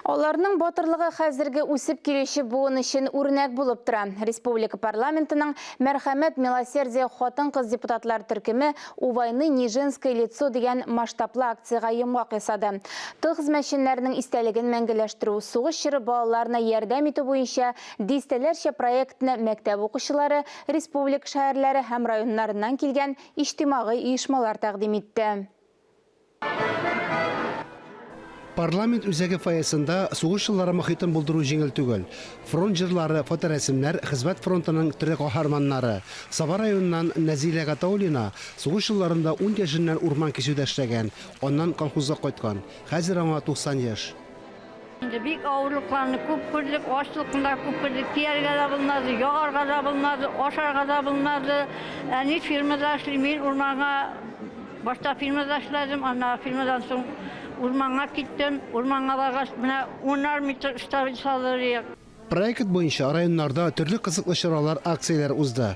Аларның батырлыгы хәзерге үсеп килүче буын өчен үрнәк булып тора. Республика парламентының Мәрхәмәт, Милосердие хатын-кыз депутатлар төркеме У войны не женское лицо дигән масштаблы акциягә йомгак ясады. Тыл хезмәтчәннәренең истәлеген мәңгеләштерү, сугыш чоры балаларына ярдәм итү буенча дистәләрчә проектны мәктәп укучылары, республика шәһәрләре һәм районнарыннан килгән иҗтимагый оешмалар тәкъдим итте. Парламент үзәге фойесында сугыш еллары мохитен булдыру җиңел түгел. Фронт җырлары, фоторәсемнәр, хезмәт фронтының тере каһарманнары. Саба районыннан Нәзилә Гатауллина сугыш елларында ун яшеннән урман кисүдә эшләгән, аннан колхозга кайткан. Хәзер аңа 90 яшь. Инде бик авырлыкларны күп күрдек, ачлыкны да күп күрдек, кияргә дә булмады, ягарга да булмады, ашарга да булмады. Әни фирмада эшли, мин урманга Башта фирмада эшләдем, аннары фирмадан соң урманга киттем. Урманга баргач, менә унар метр штабель салдырыйк. Проект буенча районнарда төрле кызыклы чаралар, акцияләр узды.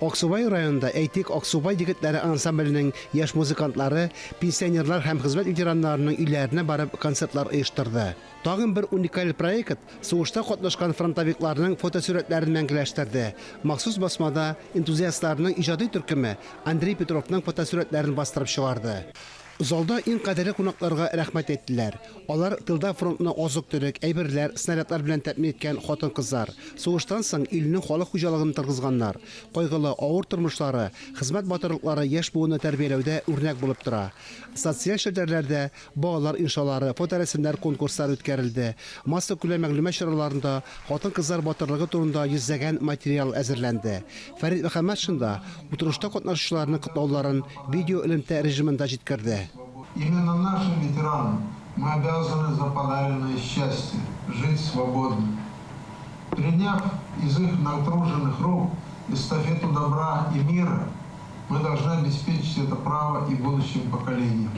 Аксубай районында, әйтик, Аксубай егетләре ансамбленең яшь музыкантлары пенсионерлар һәм хезмәт ветераннарының өйләренә барып концертлар оештырды. Тагын бер уникаль проект сугышта катнашкан фронтовикларның фотосурәтләрен мәңгеләштерде. Махсус басмада энтузиастларның иҗади төркеме Андрей Петровның фотосурәтләрен бастырып чыгарды. Залда иң кадерле кунакларга рәхмәт әйттеләр. Алар тылда фронтны азык-төлек, әйберләр, снарядлар белән тәэмин иткән хатын-кызлар. Сугыштан соң илнең халык хуҗалыгын торгызганнар. Кайгылы, авыр тормышлары, хезмәт батырлыклары яшь буынны тәрбияләүдә үрнәк булып тора. Социаль челтәрләрдә Балалар иншалары, фоторәсемнәр конкурслары үткәрелде. Массакүләм мәгълүмат чараларында хатын-кызлар батырлыгы турында йөзләгән материал әзерләнде. Фәрит Мөхәммәтшин да утырышта катнашучыларның котлауларын видеоэлемтә режимында җиткерде. Именно нашим ветеранам мы обязаны за подаренное счастье жить свободно. Приняв из их натруженных рук эстафету добра и мира, мы должны обеспечить это право и будущим поколениям.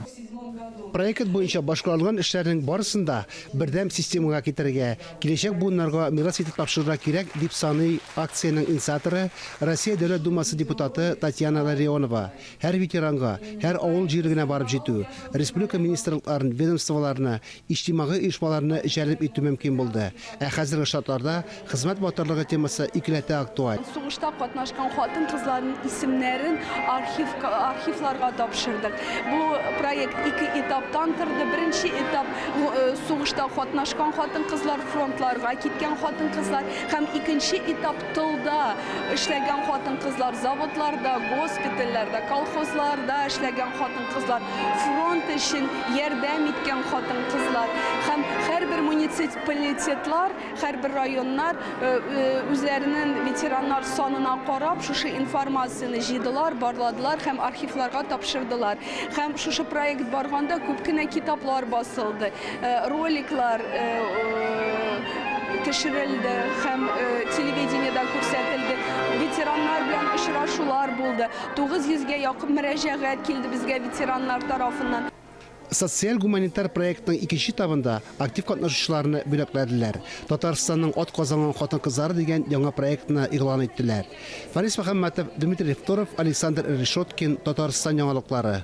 Проект буенча башкарылган эшләрнең барысын да бердәм системага китерергә, киләчәк буыннарга мирас итеп тапшырырга кирәк, дип саный акциянең инициаторы, Россия Дәүләт Думасы депутаты Татьяна Ларионова. Һәр ветеранга, һәр авыл җирлегенә барып җитү, республика министрлыкларын, ведомстволарны, иҗтимагый оешмаларны җәлеп итү мөмкин булды. Ә хәзерге шартларда хезмәт батырлыгы темасы икеләтә актуаль. Сугышта катнашкан хатын-кызларның исемнәрен архив архивларга тапшырдык. Бу проект ике этаптан торды. Беренче этап сугышта катнашкан хатын-кызлар, фронтларга киткән хатын-кызлар һәм икенче этап тылда эшләгән хатын-кызлар, заводларда, госпитальләрдә, колхозларда эшләгән хатын-кызлар. фронт өчен ярдәм иткән хатын-кызлар һәм һәрбер муниципалитетлар, һәрбер районнар үзләренең ветераннар санына карап, шушы информацияне җыйдылар, барладылар һәм архивларга тапшырдылар. Һәм шушы проект барганда күп кенә китаплар басылды, роликлар төшерелде һәм телевидениедә күрсәтелде. Ветераннар белән очрашулар булды. 900 гә якын мөрәҗәгать килде безгә ветераннар тарафыннан. Социаль-гуманитар проектның икенче этабында актив катнашучыларны бүләкләделәр. Татарстанның атказанган хатын-кызлары дигән яңа проектны игълан иттеләр. Фарис Мөхәммәтов, Дмитрий Второв, Александр Решеткин, Татарстан яңалыклары.